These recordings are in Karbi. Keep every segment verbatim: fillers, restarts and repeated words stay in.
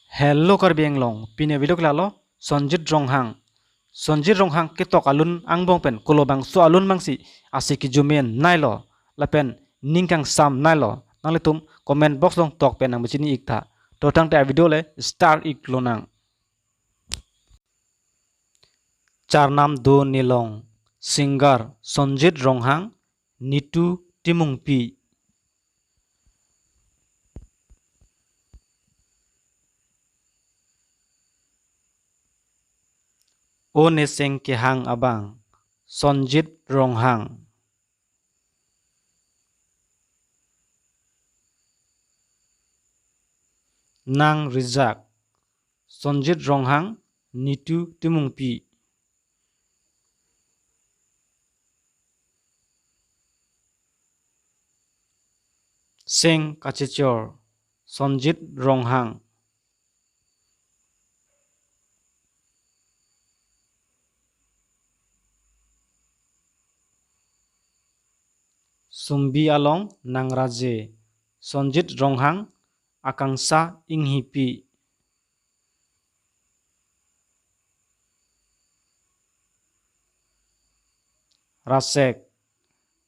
Hello Karbi Anglong, pini video ke lalo Sonjit Ronghang. Sonjit Ronghang ketok alun angbong pen kolobangso alun mangsi ase kejume nailo lapen ning kangsam nailo. Nanglitum comment box along tok pen nangpachini iktha. To tangte a video le start iklonang. Charnam do nelong, singer Sonjit Ronghang, Nitu Timungpi. O neseng kehang abang, Sonjit Ronghang. Nang rijak, Sonjit Ronghang, Nitu Timungpi. Seng kachechor, Sonjit Ronghang. Sumbi along nangraje, Sonjit Ronghang, Akangsha Enghipi. Rasek,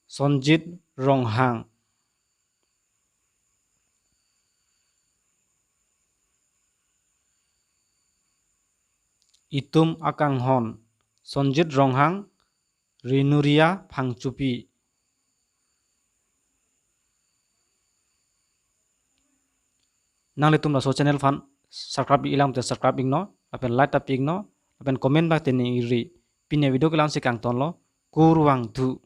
Sonjit Ronghang. Itum akanghon, Sonjit Ronghang, Rinuria Phangchopi. Nanglitum laso channel aphan subscribe ilang te subscribe iknon, lapen like ta pi iknon, lapen comment bak te ning iri. Pini video ke la-ansi kangtonlo, kurvangthu.